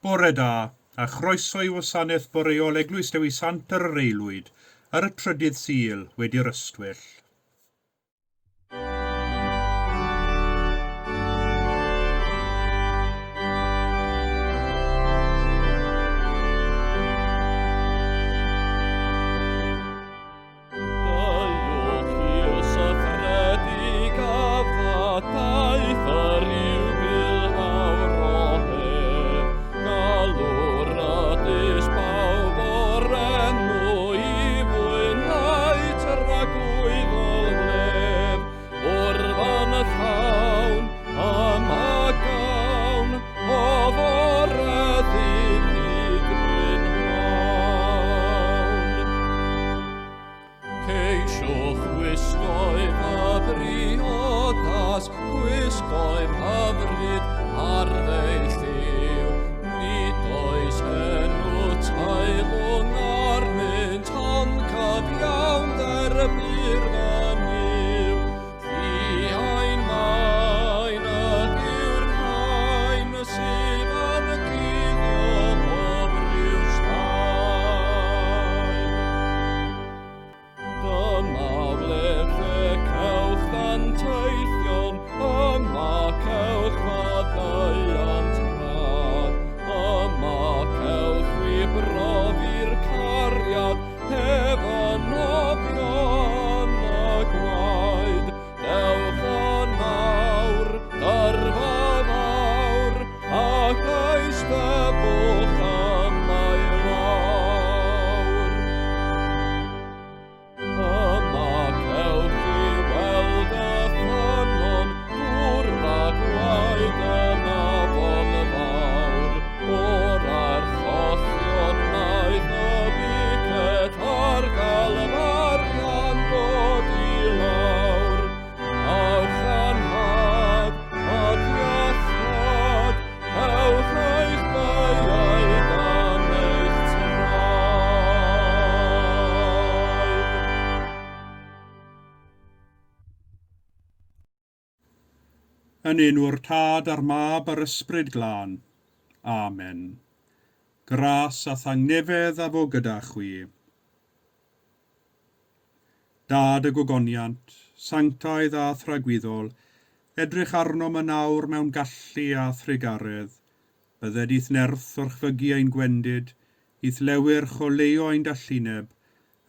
Bore da, a chroeso i wasanaeth boreol Eglwys Dewi Sant ar yr Aelwyd ar y trydydd Sul wedi'r Ystwyll. Ceisiwch wisgoedd y briodas, gwisgoedd hyfryd hardd ei lliw. Nid oes enw teilwng arnynt, ond cyfiawnder pur yn yw. Lliain main ydyw'r rhain sydd yn cuddio pob rhyw staen. Dyma wledd lle cewch ddanteithion, yma cewch faddeuant rhad, yma cewch chwi brofi'r cariad, heb y nofio yn y gwaed. Dewch yn awr, dyrfa fawr, ac eisteddwch yma i lawr. Yma cewch chi weld y ffynnon, dŵr a gwaed yn afon fawr. O'r archollion wnaeth y biced ar Galfaria'n dod i lawr. Awch anhad ac iachâd, cewch eich beiau dan eich traed. Yn enw'r Tad a'r Mab a'r Ysbryd Glân. Amen. Gras a thangnefedd a fo gyda chwi. Dad y gogoniant, sanctaidd a thragwyddol, edrych arnom yn awr mewn gallu a thrugaredd. Bydded i'th nerth orchfygu ein gwendid, i'th lewyrch oleuo ein dallineb,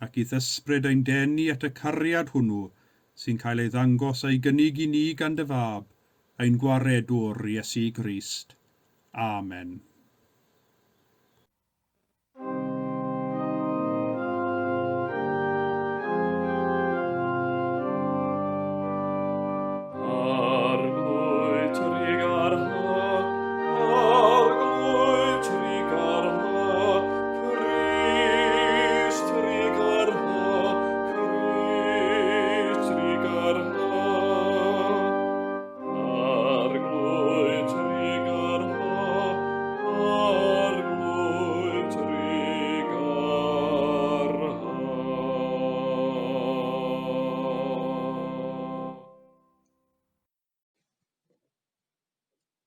ac i'th ysbryd ein denu at y cariad hwnnw sy'n cael ei ddangos a'i gynnig i ni gan dy Fab, ein Gwaredwr, Iesu Grist. Amen. Arglwydd trugarha, Arglwydd trugarha, Crist trugarha, Crist trugarha. Arglwydd trugarha, Arglwydd trugarha.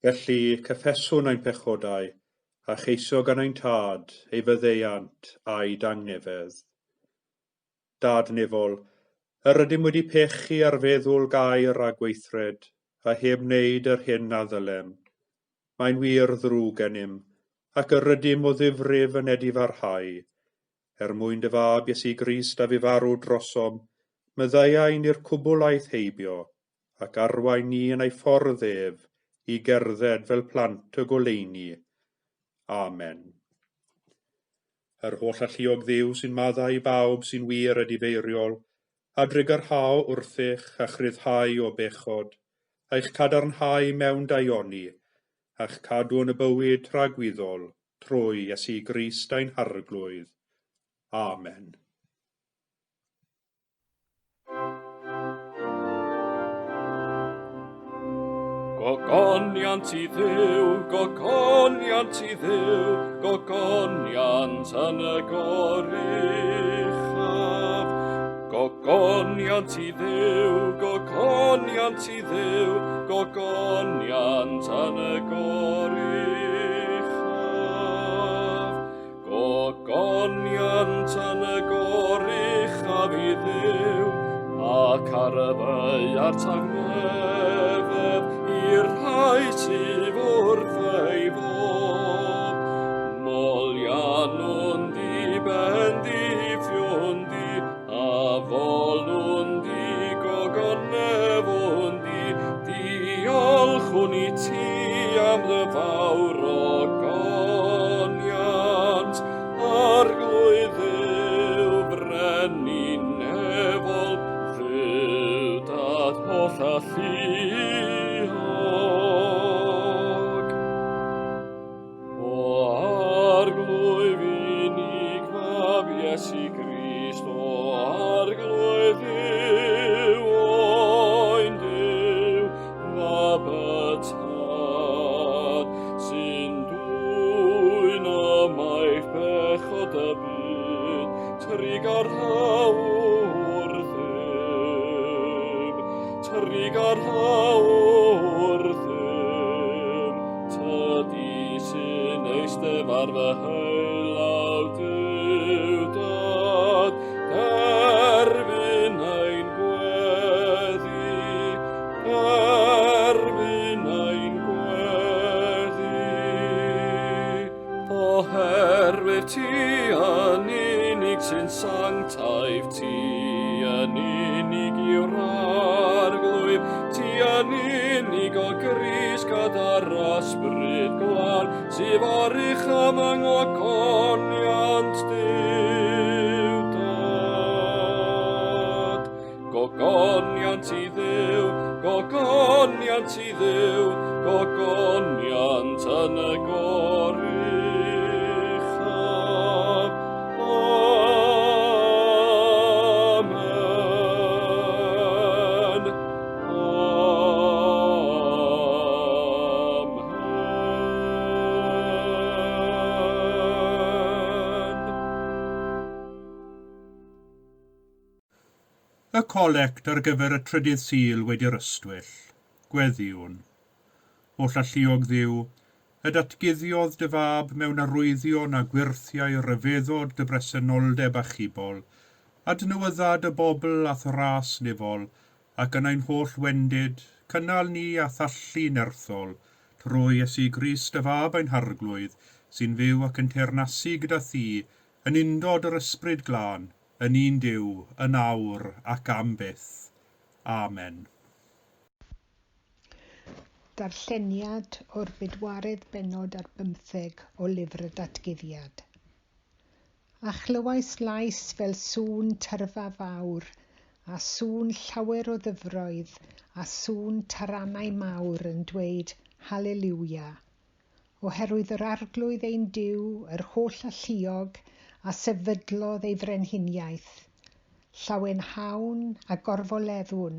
Felly, cyffeswn ein pechodau, a cheisio gan ein Tad ei faddeuant a'i dangnefedd. Dad nefol, yr ydym wedi pechu ar feddwl gair a gweithred, a heb wneud yr hyn a ddylem. Mae'n wir ddrwg gennym, ac yr ydym o ddifrif yn edifarhau. Er mwyn dy Fab Iesu Grist a fu farw drosom, maddeuai ni'r cwbl aeth heibio, ac arwain ni yn ei ffordd ef i gerdded fel plant y goleuni. Amen. Yr holl alluog Dduw sy'n maddau i bawb sy'n wir edifeiriol, a drugarhao wrthych a chryfhau o bechod, a'ch cadarnhau mewn daioni, a'ch cadw yn y bywyd tragwyddol, trwy Iesu Grist ein Harglwydd. Amen. Gogoniant i Dduw, gogoniant i Dduw, gogoniant yn y goruchaf. Gogoniant i Dduw, gogoniant i Dduw, gogoniant yn y goruchaf. Gogoniant yn y goruchaf i Dduw, ac ar y ddaear tangnefedd i'r rhai sydd wrth ei fodd. Moliannwn di, bendithiwn di, a folwn di, gogonefwn di, diolchwn i ti am dy fawr ogoniant, Arglwydd Dduw, brenin nefol, Dduw Dad holl alluog. O Arglwydd unig Fab Iesu Grist, o Arglwydd Dduw, Oen Duw, Mab y Tad, sy'n dwyn ymaith bechod y byd, trugarha wrthym, trugarha wrthym, tydi sy'n eistedd ar fy heilaw Duw Dad, derbyn ein gweddi, derbyn ein gweddi. Oherwydd ti yn unig sy'n sanctaidd, ti yn unig yw'r Arglwydd, ti yn unig o Grist gyda'r Ysbryd Glân, sydd oruchaf yng ngogoniant Duw Dad. Gogoniant i Dduw, gogoniant i Dduw, gogoniant yn y goruchaf. Amen. Amen. Y colect ar gyfer y trydydd Sul wedi'r ystwyll. Gweddïwn. Holl alluog Dduw, y datguddiodd dy fab mewn arwyddion a gwyrthiau rhyfeddod dy bresenoldeb achubol, adnewydda dy bobl a'th ras nefol, ac yn ein holl wendid, cynnal ni a thallu nerthol, trwy Iesu Grist dy fab ein Harglwydd, sy'n fyw ac yn teyrnasu gyda thi, yn undod yr Ysbryd Glân, yn un Duw, yn awr ac am byth. Amen. Darlleniad o'r bedwaredd bennod ar bymtheg o Lyfr y Datguddiad. A chlywais lais fel sŵn tyrfa fawr, a sŵn llawer o ddyfroedd, a sŵn taranau mawr yn dweud Haleliwia, oherwydd yr Arglwydd ein Duw, yr holl alluog, a sefydlodd ei frenhiniaeth. Llawenhawn a gorfoleddwn,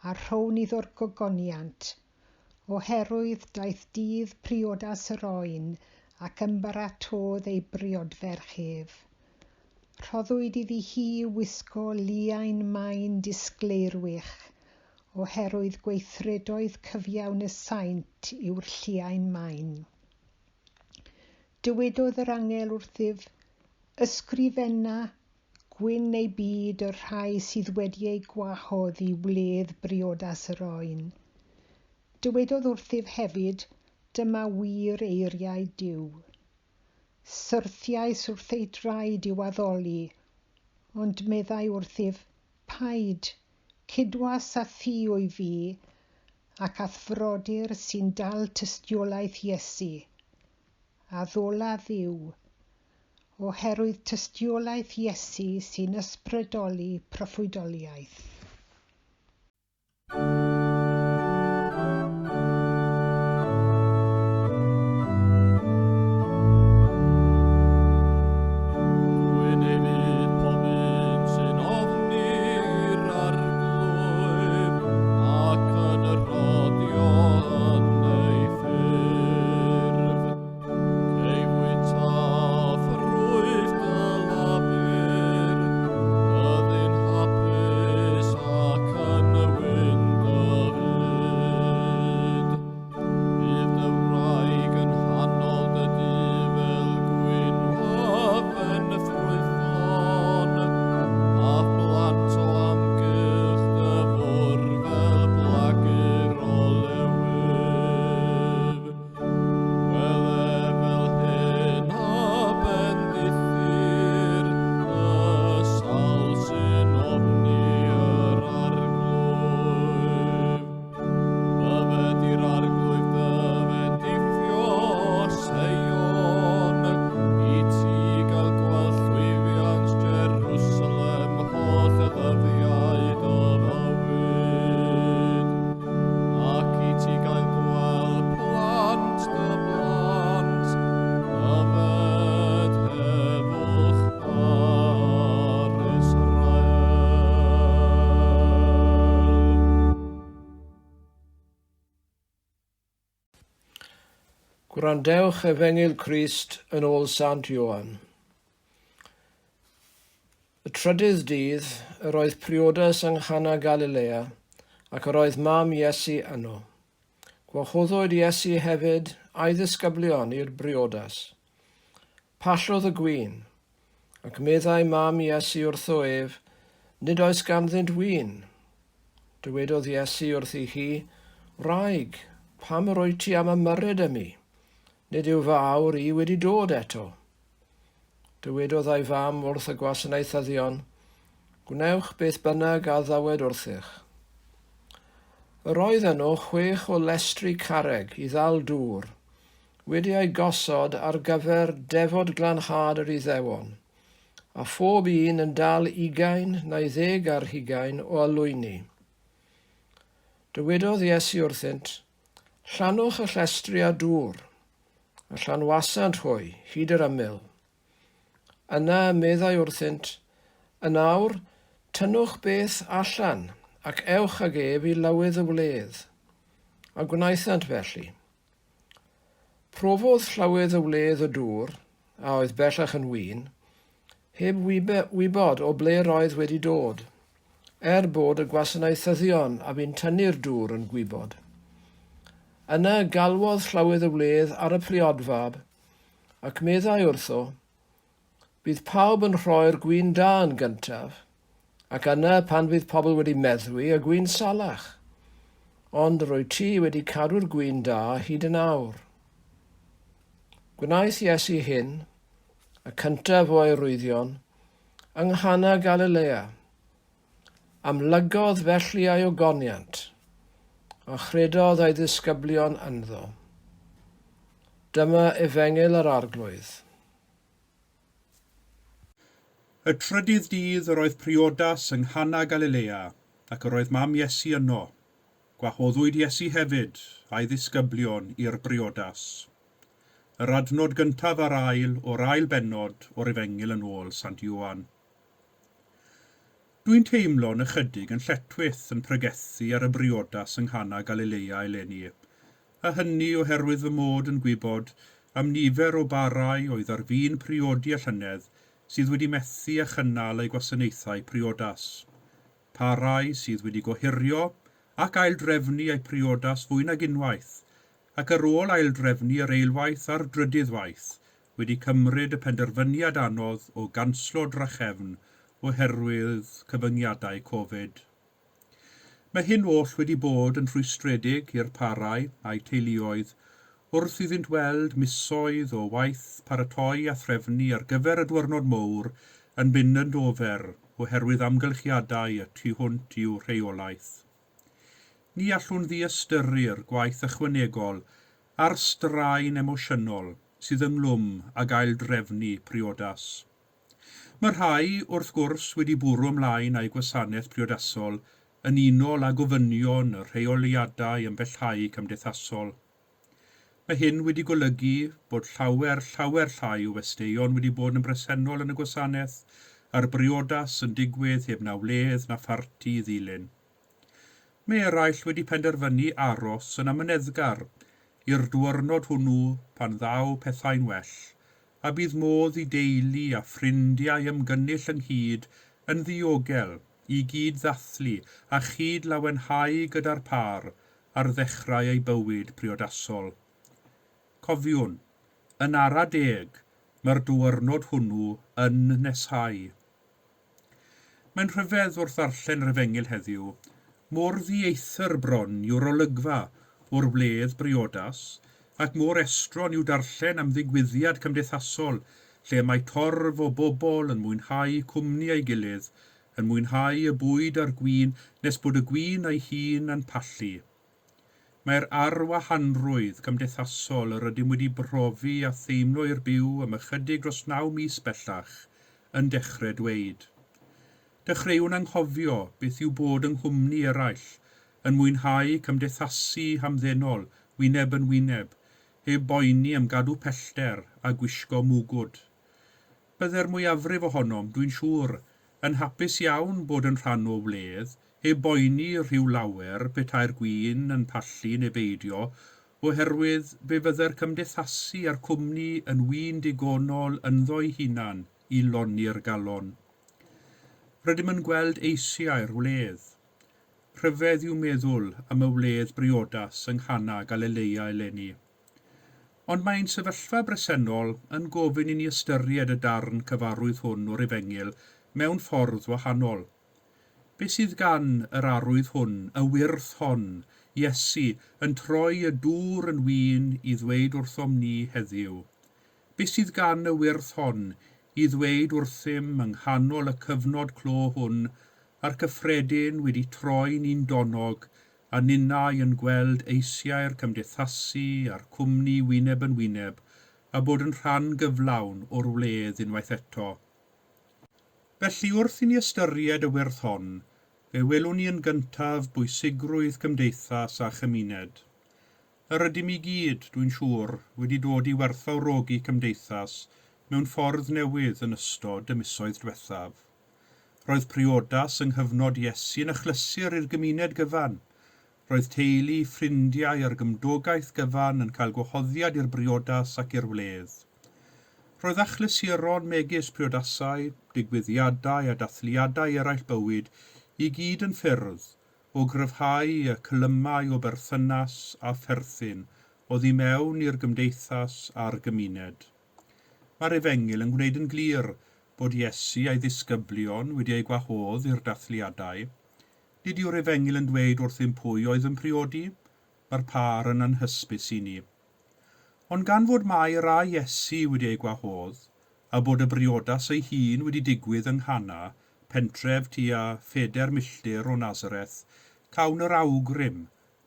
a rhown iddo'r gogoniant, oherwydd daeth dydd priodas yr oen ac ymbaratodd ei briodferch ef. Rhoddwyd iddi hi wisgo liain main disgleirwych, oherwydd gweithredoedd cyfiawn y saint yw'r lliain main. Dywedodd yr angel wrthyf, ysgrifenna gwyn ei byd y rhai sydd wedi ei gwahodd i wledd briodas yr oen. Dywedodd wrthyf hefyd, dyma wir eiriau Duw. Syrthiais wrth ei draed i'w addoli, ond meddai wrthyf, paid, cydwas a thi o'i fi, ac a'th frodyr sy'n dal tystiolaeth Iesu. Addola Dduw, oherwydd tystiolaeth Iesu sy'n ysbrydoli proffwydoliaeth. Gwyn ei fyd pob un sy'n ofni'r Arglwydd, ac yn rhodio yn ei ffyrdd. Cei fwyta ffrwyth dy lafur, byddi'n hapus Gwrandewch Efengyl Crist yn ôl Sant Ioan. Y trydydd dydd, yr oedd priodas yng Nghana Galilea, ac yr oedd mam Iesu yno. Gwahoddwyd Iesu hefyd a'i ddisgyblion i'r briodas. Pallodd y gwin, ac meddai mam Iesu wrtho ef, Nid oes ganddynt win. Dywedodd Iesu wrthi hi, Wraig, pam yr wyt ti am ymyrryd â mi? Nid yw fy awr i wedi dod eto. Dywedodd ei fam wrth y gwasanaethyddion, Gwnewch beth bynnag a ddywed wrthych. Yr oedd yno chwech o lestri carreg i ddal dŵr, wedi eu gosod ar gyfer defod glanhad yr Iddewon. a phob un yn dal ugain neu ddeg ar hugain o alwyni. Dywedodd Iesu wrthynt, Llanwch y llestri â dŵr, a llanwasant hwy hyd yr ymyl. Yna meddai wrthynt, Yn awr, tynnwch beth allan, ac ewch ag ef i lywydd y wledd. A gwnaethant felly. Profodd llywydd y wledd y dŵr, a oedd bellach yn win, heb wybod o ble roedd wedi dod, er bod y gwasanaethyddion a fu'n tynnu'r dŵr yn gwybod. Yna galwodd llywydd y wledd ar y priodfab, ac meddai wrtho, Bydd pawb yn rhoi'r gwin da yn gyntaf, ac yna pan fydd pobl wedi meddwi, y gwin salach. Ond rwyt ti wedi cadw'r gwin da hyd yn awr. Gwnaeth Iesu hyn, y cyntaf o arwyddion, yng Nghana Galilea. Amlygodd felly ei ogoniant, a chredodd ei ddisgyblion ynddo. Dyma Efengyl yr Arglwydd. Y trydydd dydd yr oedd priodas yng Nghana Galilea, ac yr oedd mam Iesu yno. Gwahoddwyd Iesu hefyd, a'i ddisgyblion, i'r briodas. Yr adnod gyntaf a'r ail o'r ail bennod o'r Efengyl yn ôl Sant Ioan. Dwi'n teimlo'n ychydig yn lletchwith yn pregethu ar y briodas yng Nghana Galilea eleni, a hynny oherwydd fy mod yn gwybod am nifer o barau oedd ar fin priodi y llynedd sydd wedi methu â chynnal eu gwasanaethau priodas. Parau sydd wedi gohirio ac aildrefnu eu priodas fwy nag unwaith, ac ar ôl aildrefnu yr eilwaith a'r drydydd waith, wedi cymryd y penderfyniad anodd o ganslo drachefn oherwydd cyfyngiadau Covid. Mae hyn oll wedi bod yn rhwystredig i'r parau a'u teuluoedd wrth iddynt weld misoedd o waith paratoi a threfnu ar gyfer y dwyrnod mowr yn mynd yn ofer oherwydd amgylchiadau y tu hwnt i'w rheolaeth. Ni allwn ddiystyru'r gwaith ychwanegol a'r straen emosiynol sydd ynghlwm ag aildrefnu priodas. Mae rhai, wrth gwrs, wedi bwrw ymlaen â'u gwasanaeth priodasol yn unol â gofynion y rheoliadau ymbellhau cymdeithasol. Mae hyn wedi golygu bod llawer, llawer llai o westeion wedi bod yn bresennol yn y gwasanaeth, a'r briodas yn digwydd heb na wledd na pharti i ddilyn. Mae eraill wedi penderfynu aros yn amyneddgar i'r dwyrnod hwnnw pan ddaw pethau'n well, a bydd modd i deulu a ffrindiau ymgynnull ynghyd yn ddiogel i gyd-ddathlu a chyd-lawenhau gyda'r pâr ar ddechrau eu bywyd priodasol. Cofiwn, yn ara deg, mae'r dwyrnod hwnnw yn neshau. Mae'n rhyfedd wrth ddarllen yr Efengyl heddiw, mor ddieithr bron yw'r olygfa o'r wledd briodas, ac mor estron yw darllen am ddigwyddiad cymdeithasol lle mae torf o bobl yn mwynhau cwmni ei gilydd, yn mwynhau y bwyd a'r gwin nes bod y gwin ei hun yn pallu. Mae'r arwahanrwydd cymdeithasol yr ydym wedi brofi a theimlo i'r byw am ychydig dros naw mis bellach yn dechrau dweud. Dechreuwn anghofio beth yw bod yng nghwmni eraill, yn mwynhau cymdeithasu hamddenol, wyneb yn wyneb, heb boeni am gadw pellter a gwisgo mwgwd. Bydde'r mwyafrif ohonom, dwi'n siŵr, yn hapus iawn bod yn rhan o wledd, heb boeni rhyw lawer petai'r gwin yn pallu neu beidio, Oherwydd fe fydde'r cymdeithasu a'r cwmni yn win digonol ynddo'i hunan i lonni'r galon. Rydym yn gweld eisiau'r wledd. Rhyfedd yw meddwl am y wledd briodas yng Nghana Galilea eleni. Ond mae ein sefyllfa bresennol yn gofyn i ni ystyried y darn cyfarwydd hwn o'r Efengyl mewn ffordd wahanol. Be sydd gan yr arwydd hwn, y wyrth hon, Iesu, yn troi y dŵr yn win i ddweud wrthom ni heddiw? Be sydd gan y wyrth hon i ddweud wrthym yng nghanol y cyfnod clo hwn a'r cyffredin wedi troi'n un donnog a ninnau yn gweld eisiau'r cymdeithasu a'r cwmni wyneb yn wyneb a bod yn rhan gyflawn o'r wledd unwaith eto? Felly, wrth i ni ystyried y wyrth hon, fe welwn ni yn gyntaf bwysigrwydd cymdeithas a chymuned. Yr ydym i gyd, dwi'n siŵr, wedi dod i werthfawrogi cymdeithas mewn ffordd newydd yn ystod y misoedd diwethaf. Roedd priodas yng nghyfnod Iesu yn achlysur i'r gymuned gyfan. Roedd teulu, ffrindiau a'r gymdogaeth gyfan yn cael gwahoddiad i'r briodas ac i'r wledd. Roedd achlysuron megis priodasau, digwyddiadau a dathliadau eraill bywyd i gyd yn ffyrdd o gryfhau y cylymau o berthynas a pherthyn oddi mewn i'r gymdeithas a'r gymuned. Mae'r Efengyl yn gwneud yn glir bod Iesu a'i ddisgyblion wedi eu gwahodd i'r dathliadau. Nid yw'r Efengyl yn dweud wrthym pwy oedd yn priodi, mae'r pâr yn anhysbys i ni. Ond gan fod Mair a Iesu wedi eu gwahodd, a bod y briodas ei hun wedi digwydd yng Nghana, pentref tua phedair milltir o Nazareth, cawn yr awgrym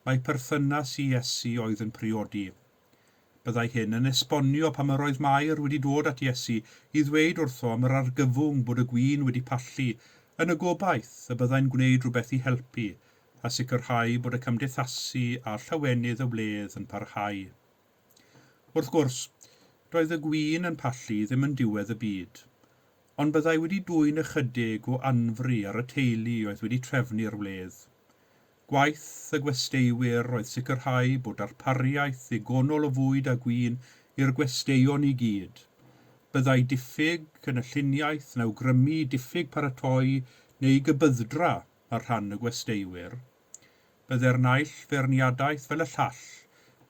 mai perthynas i Iesu oedd yn priodi. Byddai hyn yn esbonio pam yr oedd Mair wedi dod at Iesu i ddweud wrtho am yr argyfwng bod y gwin wedi pallu, yn y gobaith y byddai'n gwneud rhywbeth i helpu a sicrhau bod y cymdeithasu a llawenydd y wledd yn parhau. Wrth gwrs, doedd y gwin yn pallu ddim yn diwedd y byd, ond byddai wedi dwyn ychydig o anfri ar y teulu oedd wedi trefnu'r wledd. Gwaith y gwesteiwyr oedd sicrhau bod darpariaeth ddigonol o fwyd a gwin i'r gwesteion i gyd. Byddai diffyg yn y lluniaeth yn awgrymu diffyg paratoi neu gybyddra ar rhan y gwesteiwyr. Byddai'r naill feirniadaeth fel y llall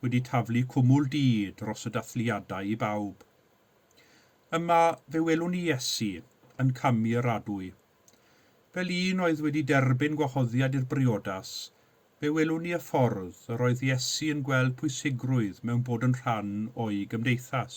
wedi taflu cwmwl du dros y dathliadau i bawb. Yma fe welwn ni Iesu yn camu yr adwy. Fel un oedd wedi derbyn gwahoddiad i'r briodas, fe welwn ni y ffordd yr oedd Iesu yn gweld pwysigrwydd mewn bod yn rhan o'i gymdeithas.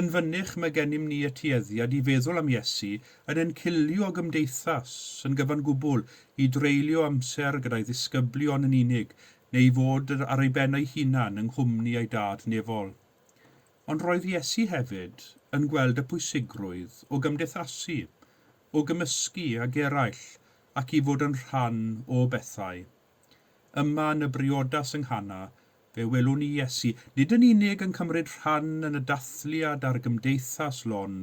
Yn fynych mae gennym ni y tueddiad i feddwl am Iesu yn encilio o gymdeithas yn gyfan gwbl i dreulio amser gyda'i ddisgyblion yn unig neu i fod ar ei ben ei hunan yng nghwmni ei Dad nefol. Ond roedd Iesu hefyd yn gweld y pwysigrwydd o gymdeithasu, o gymysgu ag eraill ac i fod yn rhan o bethau. Yma yn y briodas yng Nghana, fe welwn ni Iesu, nid yn unig yn cymryd rhan yn y dathliad a'r gymdeithas lon,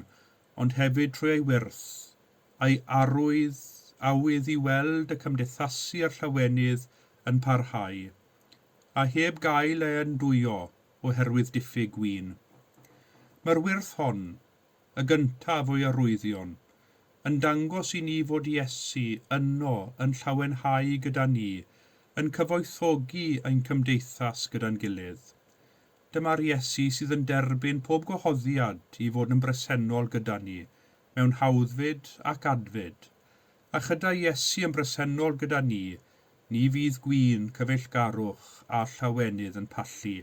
ond hefyd trwy ei wyrth, a'i arwydd, awydd i weld y cymdeithasu a'r llawenydd yn parhau, a heb gael ei andwyo oherwydd diffyg gwin. Mae'r wyrth hon, y gyntaf o'i arwyddion, yn dangos i ni fod Iesu yno yn llawenhau gyda ni, yn cyfoethogi ein cymdeithas gyda'n gilydd. Dyma'r Iesu sydd yn derbyn pob gwahoddiad i fod yn bresennol gyda ni, mewn hawddfyd ac adfyd. A chyda Iesu yn bresennol gyda ni, ni fydd gwin, cyfeillgarwch a llawenydd yn pallu.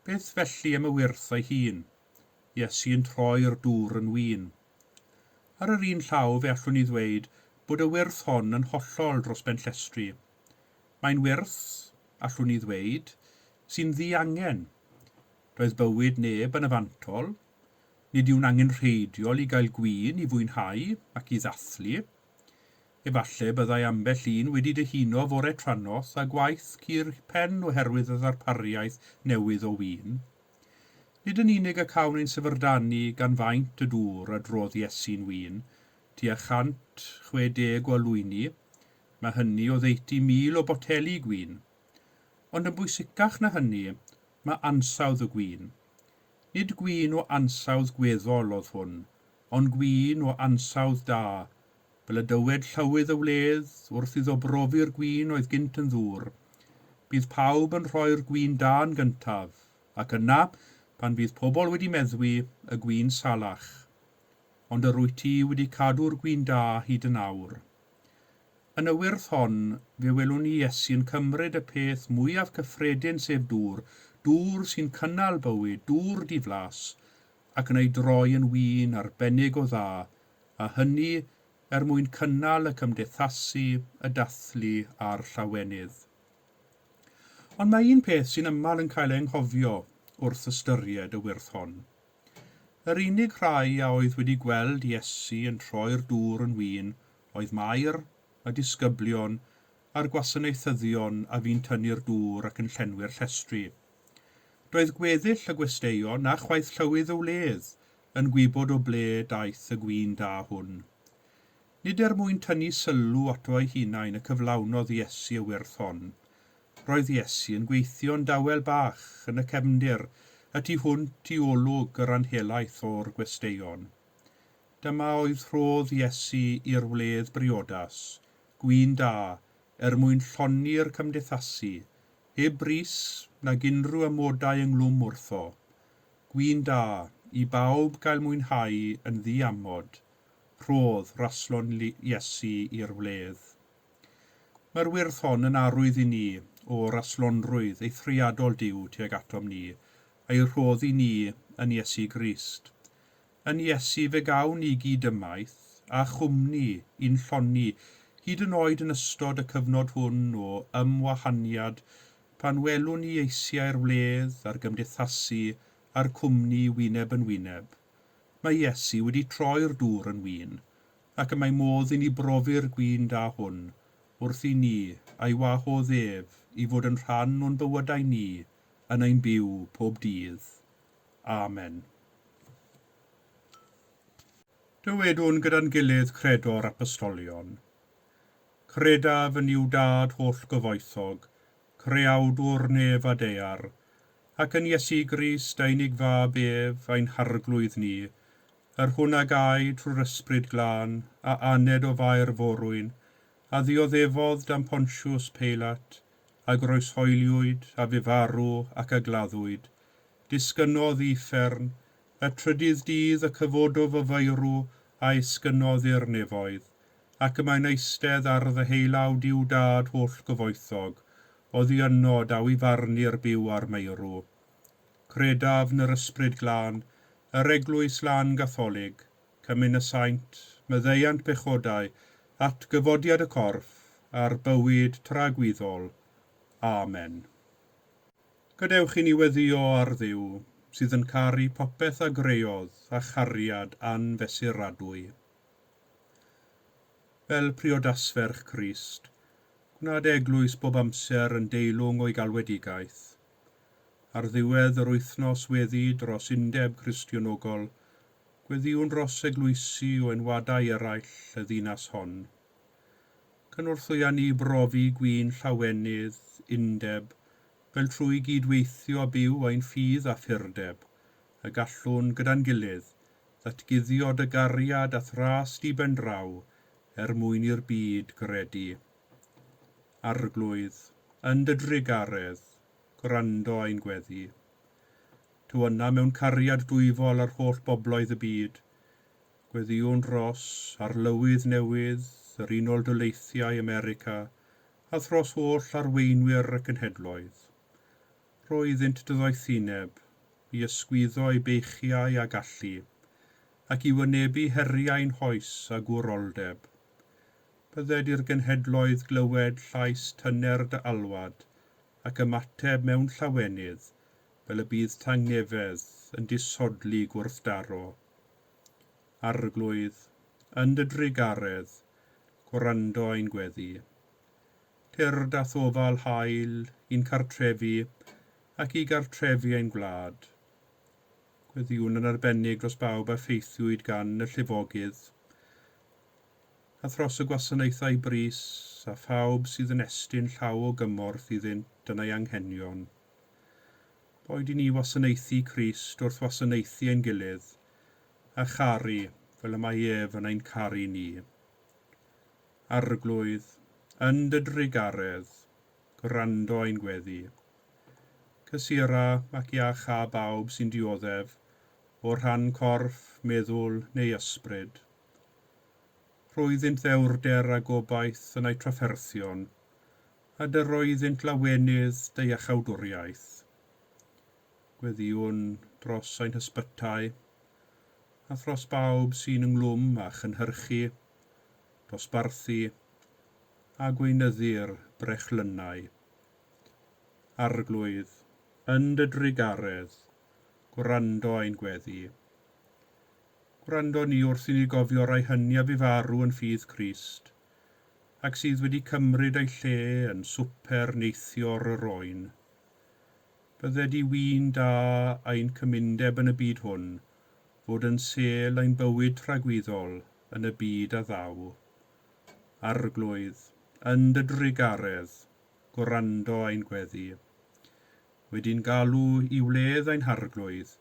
Beth felly am y wyrth ei hun? Iesu yn troi'r dŵr yn win. Ar yr un llaw fe allwn ni ddweud bod y wyrth hon yn hollol dros ben llestri. Mae'n wyrth, allwn ni ddweud, sy'n ddiangen. Doedd bywyd neb yn y fantol. Nid yw'n angenrheidiol i gael gwin i fwynhau ac i ddathlu. Efallai byddai ambell un wedi dyhuno fore trannoeth a gwaith cur pen oherwydd y ddarpariaeth newydd o win. Nid yn unig y cawn ein syfrdanu gan faint y dŵr a drodd Iesu'n win, tua 160 o lwyni, mae hynny oddeutu 1,000 o boteli gwin. Ond yn bwysicach na hynny, mae ansawdd y gwin. Nid gwin o ansawdd gweddol oedd hwn, ond gwin o ansawdd da, fel y dywed llywydd y wledd wrth iddo brofi'r gwin oedd gynt yn ddŵr. Bydd pawb yn rhoi'r gwin da yn gyntaf, ac yna, pan fydd pobl wedi meddwi, y gwin salach. Ond yr wyt ti wedi cadw'r gwin da hyd yn awr. Yn y wyrth hon, fe welwn ni Iesu'n cymryd y peth mwyaf cyffredin sef dŵr, dŵr sy'n cynnal bywyd, dŵr diflas, ac yn ei droi yn win arbennig o dda, a hynny er mwyn cynnal y cymdeithasu, y dathlu a'r llawenydd. Ond mae un peth sy'n aml yn cael ei anghofio wrth ystyried y wyrth hon. Yr unig rhai a oedd wedi gweld Iesu yn troi'r dŵr yn win oedd Mair, y disgyblion a'r gwasanaethyddion a fu'n tynnu'r dŵr ac yn llenwi'r llestri. Doedd gweddill y gwesteion na chwaith llywydd y wledd yn gwybod o ble daeth y gwin da hwn. Nid er mwyn tynnu sylw ato ei hunain y cyflawnodd Iesu y wyrth hon. Roedd Iesu yn gweithio'n dawel bach yn y cefndir, y tu hwnt i olwg yr anhelaeth o'r gwesteion. Dyma oedd rhodd Iesu i'r wledd briodas, gwin da, er mwyn llonni'r cymdeithasu, heb bris nag unrhyw amodau ynghlwm wrtho. Gwin da, i bawb gael mwynhau yn ddiamod, rhodd raslon Iesu i'r wledd. Mae'r wyrth hon yn arwydd i ni o raslonrwydd eithriadol Duw tuag atom ni, a'i rhodd i ni yn Iesu Grist. Yn Iesu fe gawn ni gyd ymaith a chwmni i'n llonni, hyd yn oed yn ystod y cyfnod hwn o ymwahaniad pan welwn ni eisiau'r wledd a'r gymdeithasu a'r cwmni wyneb yn wyneb. Mae Iesu wedi troi'r dŵr yn win, ac y mae modd i ni brofi'r gwin da hwn wrth i ni a'i wahodd ef i fod yn rhan o'n bywydau ni yn ein byw pob dydd. Amen. Dywedwn gyda'n gilydd credo'r apostolion. Credaf yn Nuw Dad holl gyfoethog, creawdwr nef a daear, ac yn Iesu Grist ei unig fab ef, ein harglwydd ni, yr hwn a gau trwy'r ysbryd glân, a aned o Fair forwyn, a ddioddefodd dan Pontius Peilat, a groeshoeliwyd, a fu farw ac a gladdwyd, disgynnodd i uffern, y trydydd dydd y cyfododd o feirw a esgynnodd i'r nefoedd, ac y mae'n eistedd ar ddeheulaw Duw Dad holl gyfoethog, oddi yno daw i farnu'r byw a'r meirw. Credaf yn yr Ysbryd Glân, yr Eglwys Lân Gatholig, cymun y saint, maddeuant pechodau, atgyfodiad y corff, a'r bywyd tragwyddol. Amen. Gadewch i ni weddïo ar Dduw, sydd yn caru popeth a greodd a chariad anfesuradwy. Fel priodasferch Crist, gwna dy eglwys bob amser yn deilwng o'i galwedigaeth. Ar ddiwedd yr wythnos weddi dros undeb Cristionogol, gweddïwn dros eglwysi o enwadau eraill y ddinas hon. Cynorthwya ni brofi gwin llawenydd, undeb, fel trwy gyd-weithio byw ein ffydd a phurdeb, y gallwn, gyda'n gilydd, ddatguddio dy gariad a'th ras di bendraw er mwyn i'r byd gredu. Arglwydd, yn dy drugaredd, gwrando ein gweddi. Tywyna mewn cariad dwyfol ar holl bobloedd y byd. Gweddïwn dros arlywydd newydd yr Unol Daleithiau America, a thros holl arweinwyr y cenhedloedd. Rho iddynt dy ddoethineb i ysgwyddo eu beichiau a gallu, ac i wynebu heriau'n hoes a gwroldeb. Bydded i'r genhedloedd glywed llais tyner dy alwad, ac ymateb mewn llawenydd, fel y bydd tangnefedd yn disodli gwrthdaro. Arglwydd, yn dy drugaredd, gwrando ein gweddi. Tyrd a'th ofal hael i'n cartrefi ac i gartrefi ein gwlad. Gweddïwn yn arbennig dros bawb a ffeithiwyd gan y llifogydd, a thros y gwasanaethau brys a phawb sydd yn estyn llaw o gymorth iddynt Crist yn ei anghenion. Boed i ni wasanaethu Crist wrth wasanaethu ein gilydd, a charu fel y mae ef yn ein caru ni. Arglwydd, yn dy drugaredd, gwrando ein gweddi. Cysura ac iachâ bawb sy'n dioddef o rhan corff, meddwl neu ysbryd. Rhoiddynt ddewrder a gobaith yn eu trafferthion, a dyroeddynt lawenydd dy iachawdwriaeth. Gweddïwn dros ein hysbytai, a thros bawb sy'n ynglwm â chynhyrchu, dosbarthu a gweinyddu'r brechlynnau. Arglwydd, yn dy drugaredd, gwrando ein gweddi. Gwrando ni wrth i ni gofio rai hynny a fu farw yn ffydd Crist, ac sydd wedi cymryd eu lle yn swper neithior yr oen. Bydded i win da ein cymundeb yn y byd hwn fod yn sêl ein bywyd tragwyddol yn y byd a ddaw. Arglwydd, yn dy drugaredd, gwrando ein gweddi. Wedi'n galw i wledd ein harglwydd,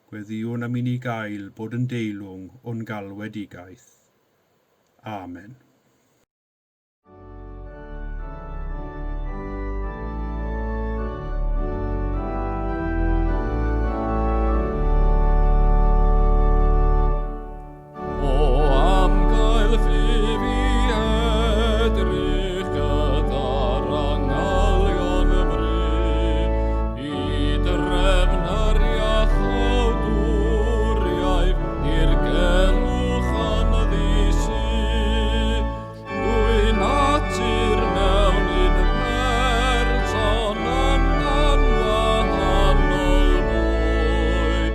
gweddïwn am i ni gael bod yn deilwng o'n galwedigaeth. Amen. O am gael ffydd i edrych gyda'r angylion fry, i drefn yr iachawdwriaeth i'r gelwch yn ddisu. Dwy natur mewn un person yn anwahanol fwy,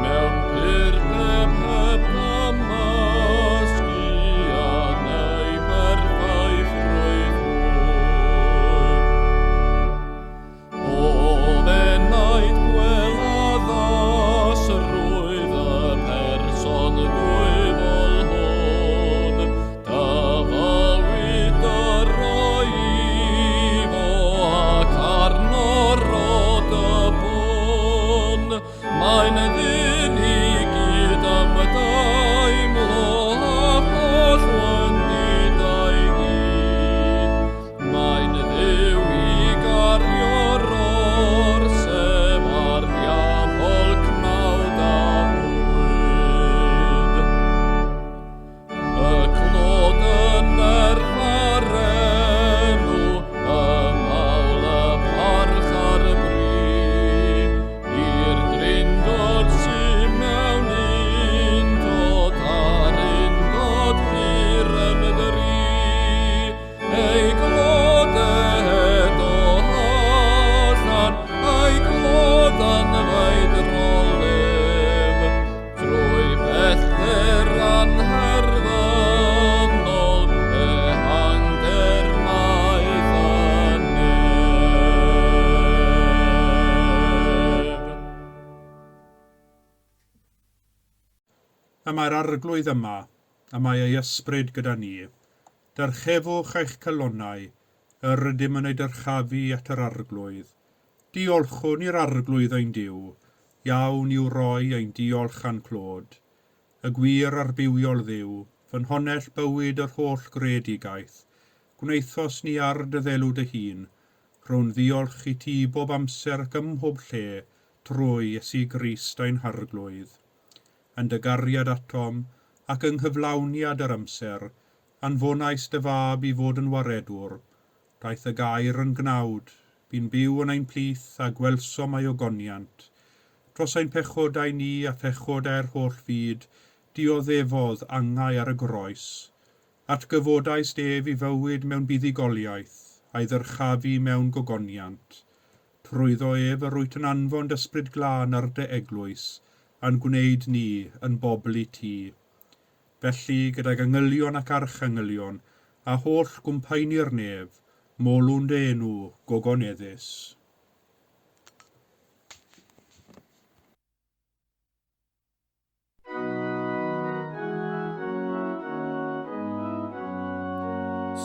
mewn purdeb heb gymysgu a neu berffaithrwydd hwy. O ddenaid gwel addasrwydd y person dwyfol hwn, dyfalwyd yr oifo ac arno rod y bwn. Mae'n ddyn i gyd ymdeimlo a holl wendidau gyd. Mae'n Dduw i gario'r orsef a'r diafol cnawd a bwyd. Y clod yn nerth enw, y mawl y parch a'r bri, i'r drindod sy mewn undod a'r undod pur yn dri. Ei glod eto allan, ei glod yn feidrolif, trwy bellter anherfynol ehangder maith y nef. Y mae'r arglwydd yma, a mae ei ysbryd gyda ni. Dyrchefwch eich calonnau, yr ydym yn ei dyrchafu at yr arglwydd. Diolchwn i'r arglwydd ein Duw, iawn i'w roi ein diolch a'n clod. Y gwir arbywiol Dduw, ffynhonnell bywyd yr holl greadigaeth, gwnaethos ni ar dy ddelw dy hun, rhown ddiolch i ti bob amser ac ym mhob lle, trwy Iesu Grist ein harglwydd. Yn dy gariad atom ac yng nghyflawniad yr amser, anfonais dy fab i fod yn waredwr. Daeth y gair yn gnawd, bu'n byw yn ein plith a gwelsom ei ogoniant. Dros ein pechodau ni a phechodau'r holl fyd, dioddefodd angau ar y groes. Atgyfodais ef i fywyd mewn buddugoliaeth, a'i ddyrchafu mewn gogoniant. Trwyddo ef yr wyt yn anfon dy ysbryd glân ar dy eglwys, a'n gwneud ni yn bobl i ti. Felly, gydag angylion ac archangylion, a holl gwmpaeni'r nef, molwn dy enw gogoneddus.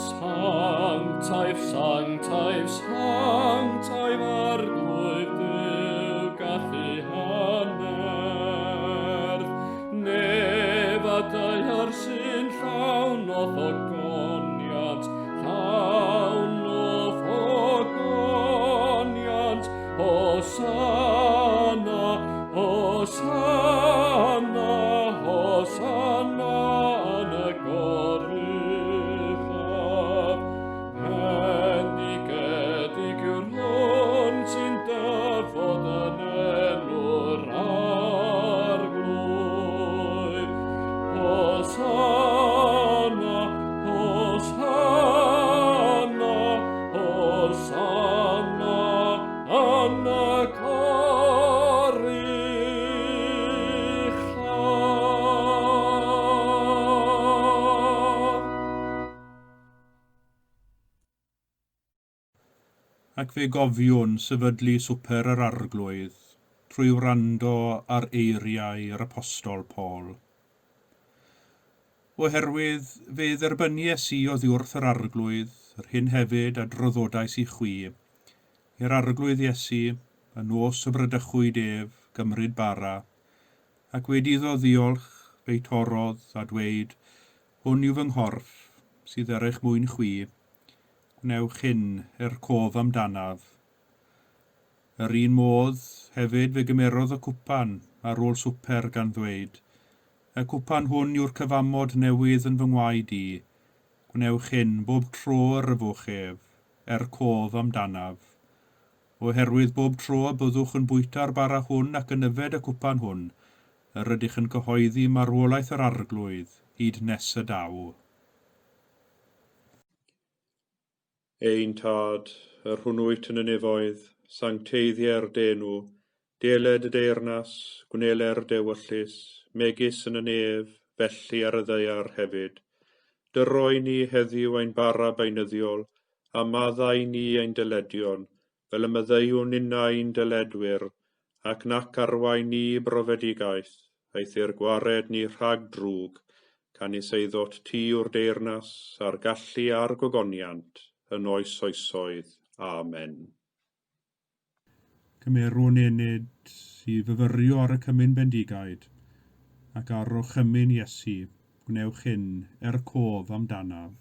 Sancta Sanctaidd, sanctaidd, sanctaidd arglwydd Duw gallu hannerth. Nef a daear sy'n llawn o'th ogoniant, llawn o'th ogoniant. Hosanna, Hosanna, Hosanna yn y goruchaf. Bendigedig yw'r hwn sy'n dyfod yn enw'r arglwydd. Hosanna, Hosanna, Hosanna yn y goruchaf. Ac fe gofiwn sefydlu swper yr arglwydd trwy wrando ar eiriau yr Apostol Paul. Oherwydd fe dderbynies i oddi wrth yr arglwydd, yr hyn hefyd a draddodais i chwi, i'r arglwydd Iesu, y nos y bradychwyd ef, gymryd bara, ac wedi iddo ddiolch, fe'i torrodd a dweud, hwn yw fy nghorff, sydd er eich mwyn chwi, gwnewch hyn er cof amdanaf. Yr un modd, hefyd fe gymerodd y cwpan ar ôl swper gan ddweud, y cwpan hwn yw'r cyfamod newydd yn fy ngwaed i, gwnewch hyn bob tro yr yfwch ef, er cof amdanaf. Oherwydd bob tro y byddwch yn bwyta'r bara hwn ac yn yfed y cwpan hwn, yr ydych yn cyhoeddi marwolaeth yr arglwydd hyd nes y daw. Ein tad, yr hwn wyt yn y nefoedd, sancteiddier d'enw, deled y deyrnas, gwneler d'ewyllys, megis yn y nef, felly ar y ddaear hefyd. Dyroi ni heddiw ein bara beunyddiol, a maddau ni ein dyledion, fel y maddeuwn ninnau ein dyledwyr, ac nac arwain ni i brofedigaeth, eithr gwared ni rhag drwg, canys eiddot ti yw'r deyrnas, a'r gallu a'r gogoniant, yn oes oesoedd. Amen. Cymerwn enid i fyfyrio ar y cymun bendigaid, ac ar orchymyn Iesu, gwnewch hyn er cof amdanaf.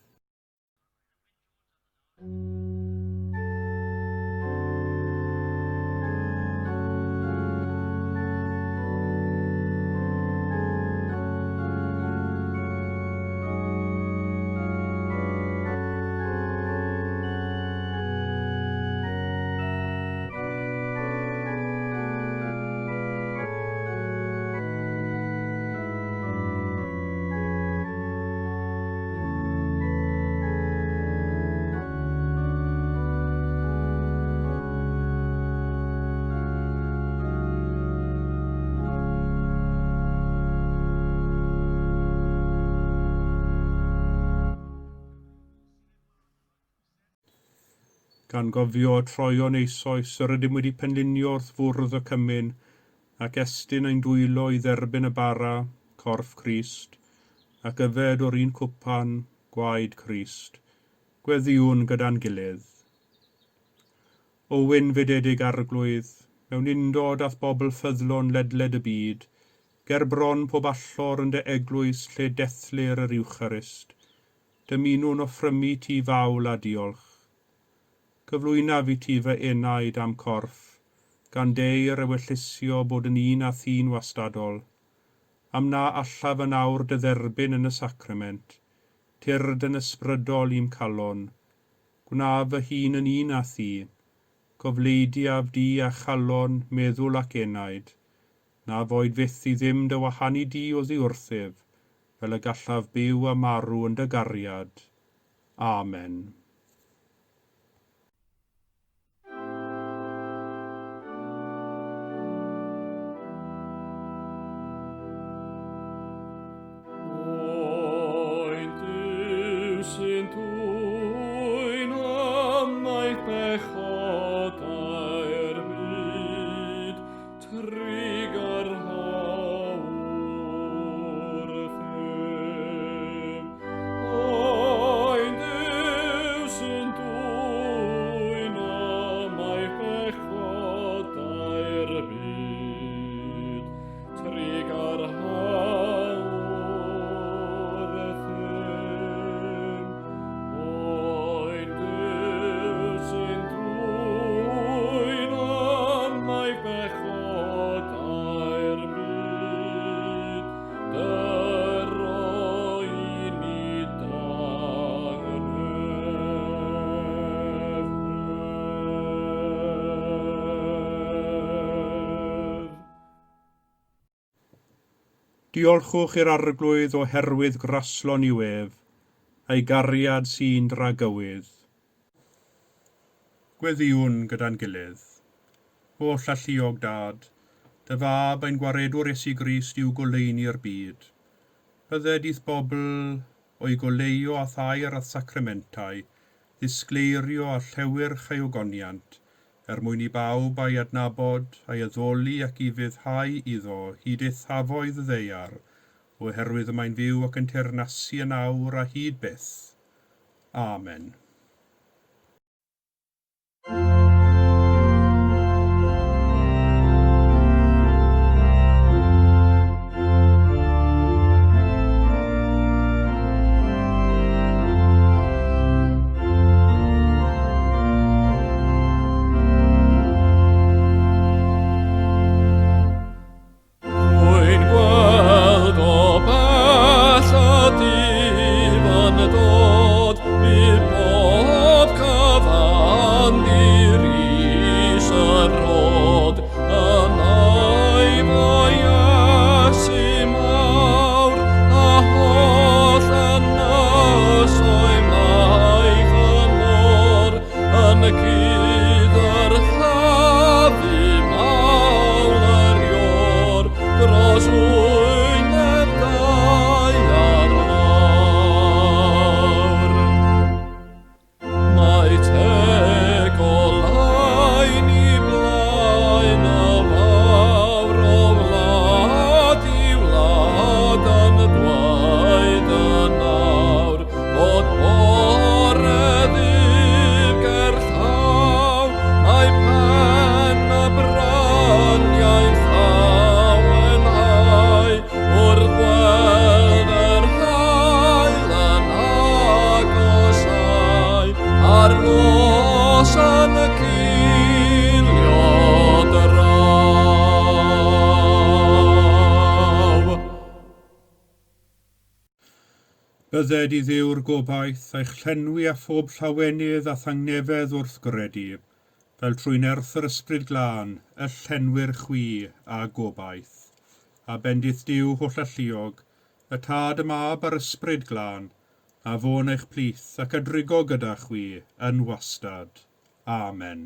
Gan gofio troeon eisoes yr ydym wedi penlinio wrth fwrdd y cymun ac estyn ein dwylo i dderbyn y bara, corff Crist, ac yfed o'r un cwpan, gwaed Crist, gweddïwn gyda'n gilydd. O wynfydedig arglwydd, mewn undod â'th bobl ffyddlon ledled y byd, ger bron pob allor yn dy eglwys lle dethlir yr Eucharist, dymunwn offrymu ti fawl a diolch. Cyflwynaf i ti fy enaid am corff, gan deir ewyllysio bod yn un a thîn wastadol. Am na allaf yn awr dy dderbyn yn y sacrament, tyrd yn ysbrydol i'm calon. Gwnaf fy hun yn un â thi, gofleidiaf di a chalon, meddwl ac enaid. Na foed fyth i ddim dy wahanu di oddi wrthyf, fel y gallaf byw a marw yn dy gariad. Amen. Oen Duw sy'n dwyn ymaith bechodau'r byd, trugarha wrthym. Oen Duw sy'n dwyn Diolchwch i'r Arglwydd oherwydd graslon yw ef, a'i gariad sy'n dragywydd. Gweddïwn gyda'n gilydd. Holl alluog Dad, dy fab ein gwaredwr Iesu Grist yw goleuni'r byd. Bydded i'th bobl o'i goleuo a thair a'th sacramentau, ddisgleirio a llewyrch ei ogoniant, er mwyn i bawb a'i adnabod, a'i addoli ac i fuddhau iddo hyd eithafoedd y ddaear, oherwydd y mae'n fyw ac yn teyrnasu yn awr a hyd byth. Amen. Rwy'n gweld o bell y dydd yn dod, bydd pob cyfandir is y rhod, yn ei fo Iesu mawr, a holl ynysoedd maith y môr, yn cudd yr llafu mawl yr iôr, dros wyneb daear lawr. Mae teg oleuni blaen y fawr o wlad i wlad yn dweud yn awr fod bore ddydd gerllaw, mae pen y bryniau'n llawenhau wrth weld yr haul yn agosáu a'r nos yn cilio draw. Bydded i Dduw'r gobaith eich llenwi â phob llawenydd a thangnefedd wrth gredu, fel trwy nerth yr Ysbryd Glân y llenwir chwi â gobaith. A bendith Duw hollalluog, y Tad, y Mab a'r Ysbryd Glân, a fo'n eich plith ac a drigo gyda chwi yn wastad. Amen.